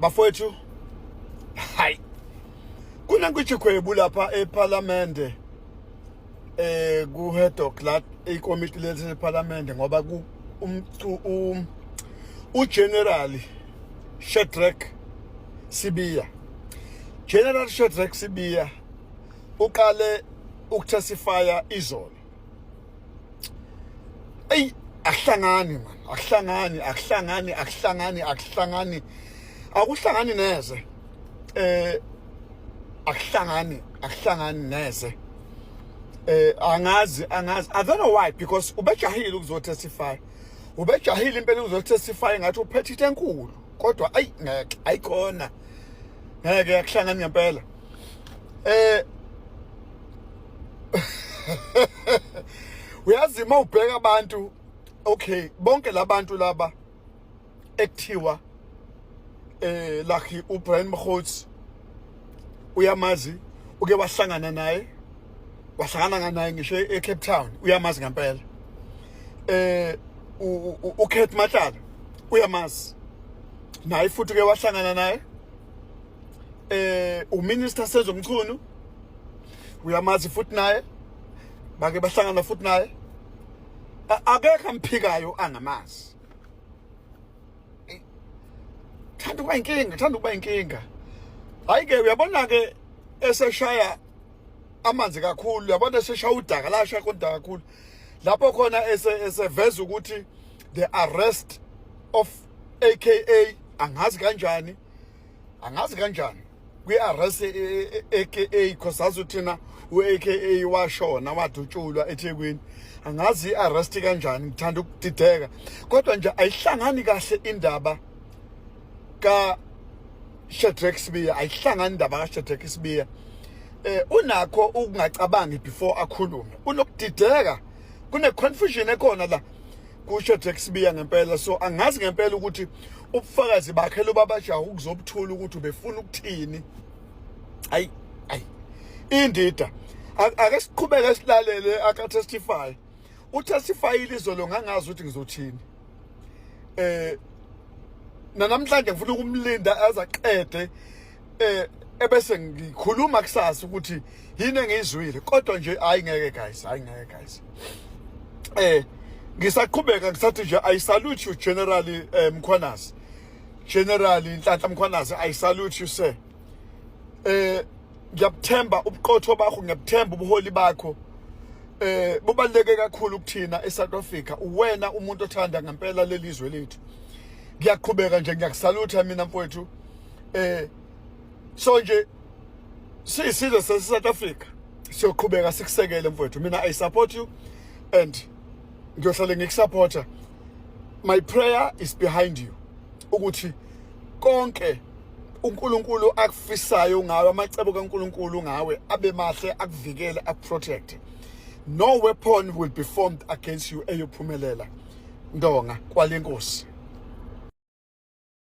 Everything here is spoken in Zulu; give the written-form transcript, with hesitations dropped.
Bafowethu, hayi, kunenkwijikhwebu lapha ePhalamende, ku head la ikomiti lePhalamende, ngoba ku umcu uGeneral Shadrack Sibiya, General Shadrack Sibiya uqale ukutestifya izolo. Ey, akuhlangani man, akuhlangani, akuhlangani, akuhlangani, akuhlangani, akuhlangani neze. Akuhlangani, akuhlangani neze. Angazi, angazi, I don't know why, because ubejahile ukuzotestify, ubejahile impela ukuzotestify, ngathi uphethe into enkulu, kodwa ayi, ngeke, ayikhona, ngeke, akuhlangani ngempela. Uyazi, uma ubheka abantu, okay, bonke labantu laba ekuthiwa like uBrian Mkhotsi, uyamazi, uke wahlangana naye, wahlangana naye ngisho eCape Town, uyamazi ngempela. uCat Matlala uyamazi naye futhi, ke wahlangana naye. Uminister Senzo Mchunu uyamazi futhi naye, bake bahlangana futhi naye. Akekho amphikayo angamazi. Thanda ukuba inkinga, thanda ukuba inkinga. Hayi ke, uyabona ke, eseshaya amanzi kakhulu, uyabona, eseshaya udaka la, shaya udaka kakhulu lapho khona eseveza ukuthi the arrest of AKA, angazi kanjani, angazi kanjani kwi-arrest AKA, because azi thina u-AKA washona, wadutshulwa eThekwini. Angazi i-arrest kanjani, ngithanda ukudideka, kodwa nje ayihlangani kahle indaba ka Shadrack Sibiya, ayihlangani indaba ka Shadrack Sibiya. Unakho ukungacabangi before akhulume, unokudideka, kune confusion ekhona la ku Shadrack Sibiya ngempela. So angazi ngempela ukuthi ubufakazi bakhe lobabajaha ukuzobuthula ukuthi ubefuna ukuthini. Ayi, ayi, indida. Ake siqhubeke silalele aka testify. Utestifyile izolo, ngangazi ukuthi ngizothini. Namhlanje ngifuna ukumlinda azaqede, ebese ngikhuluma kusasa ukuthi yini engiyizwile, kodwa nje hayi, ngeke guys, hayi, ngeke guys. Ngisaqhubeka ngisathi nje I salute you, General Mkhwanazi, General Nhlanhla Mkhwanazi, I salute you, sir. Ngiyabuthemba ubuqotho bakho, ngiyabuthemba ubuholi bakho. Bubaluleke kakhulu kuthina eSouth Africa. Uwena umuntu othanda ngempela lelizwe lethu. Ngiyaqhubeka nje ngiyakusalutha mina, mfowethu. So nje siyisizwe sase South Africa siyoqhubeka sikusekele, mfowethu. Mina I support you and ngiyohlale ngikusupporta. My prayer is behind you ukuthi konke uNkulunkulu akufisayo ngawe, amacebo kaNkulunkulu ngawe abe mahle, akuvikele, akuprotect. No weapon will be formed against you eyophumelela, ndonga kwalenkosi.